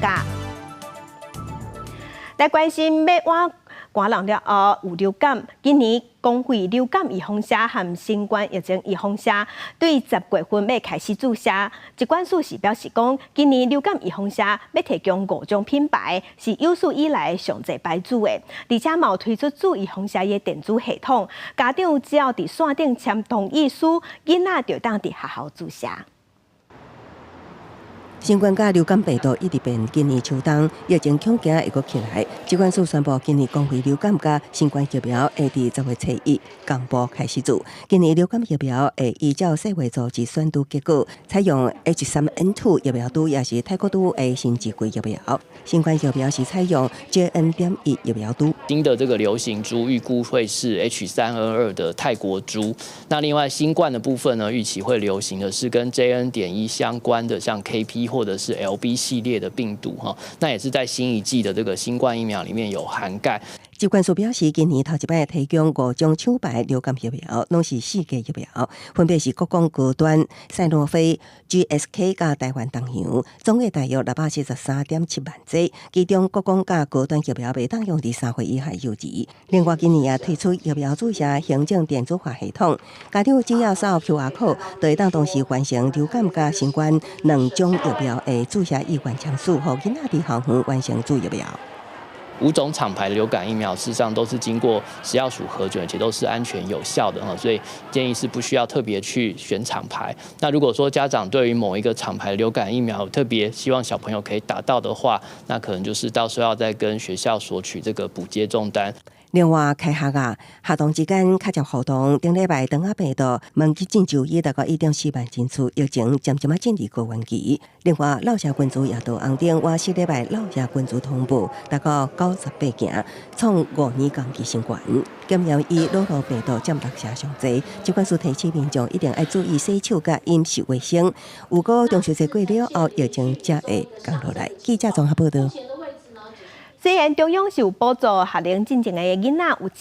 加。來關心欲倚寒人了後有流感，今年公費流感預防射和新冠疫情預防射，對10月份欲開始注射。疾管署是表示講，今年流感預防射欲提供五種品牌，是有史以來上濟牌子的，而且嘛有推出注預防射的電子系統，家長只要佇線頂簽同意書，囡仔就當佇學校注射。新冠佮流感病毒一直變，今年秋冬疫情恐驚會閣起來。疾管署宣布，今年公費流感佮新冠疫苗會佇10月初1同步開始注。今年流感疫苗會依照世衛組織選株結果，採用 H3N2 疫苗株，抑是泰國株的新一季疫苗。新冠疫苗是採用 JN.1疫苗株。新的這個流行株預估會是 H3N2 的泰國株。那另外新冠的部分呢，預期會流行的是跟 JN.1相關的，像 KP 或者是 LB 系列的病毒哈，那也是在新一季的這個新冠疫苗裡面有涵蓋。疾管署表示，今年頭一擺提供五種廠牌流感疫苗，攏是四價疫苗，分別是國光高端、賽諾菲、GSK 佮台灣東洋，總額大約673.7萬劑。其中國光佮高端疫苗會當用佇3歲以下幼兒。另外，今年也推出疫苗注射行政電子化系統，家長只要掃 QR code，就會當同時完成流感佮新冠兩種疫苗的注射意願簽署，予囡仔佇校園完成注疫苗。五種廠牌的流感疫苗，事實上都是經過食藥署核准，而且都是安全有效的哈，所以建議是不需要特別去選廠牌。那如果說家長對於某一個廠牌流感疫苗特別希望小朋友可以打到的話，那可能就是到時候要再跟學校索取這個補接種單。另外，開學啊，學童之間較濟互動。頂禮拜，腸仔病毒門急診就醫達到1.4萬人次，疫情漸漸仔進入高原期。另外，落社群組也到紅燈，倚四禮拜落社群組通報達到98件，創5年同期新懸。檢驗以諾如病毒佔六成上濟，疾管署提醒民眾一定愛注意洗手佮飲食衛生。如果中秋節過了後，疫情才會降落來。記者綜合報道。雖然中央是有補助學齡進前的囡仔有七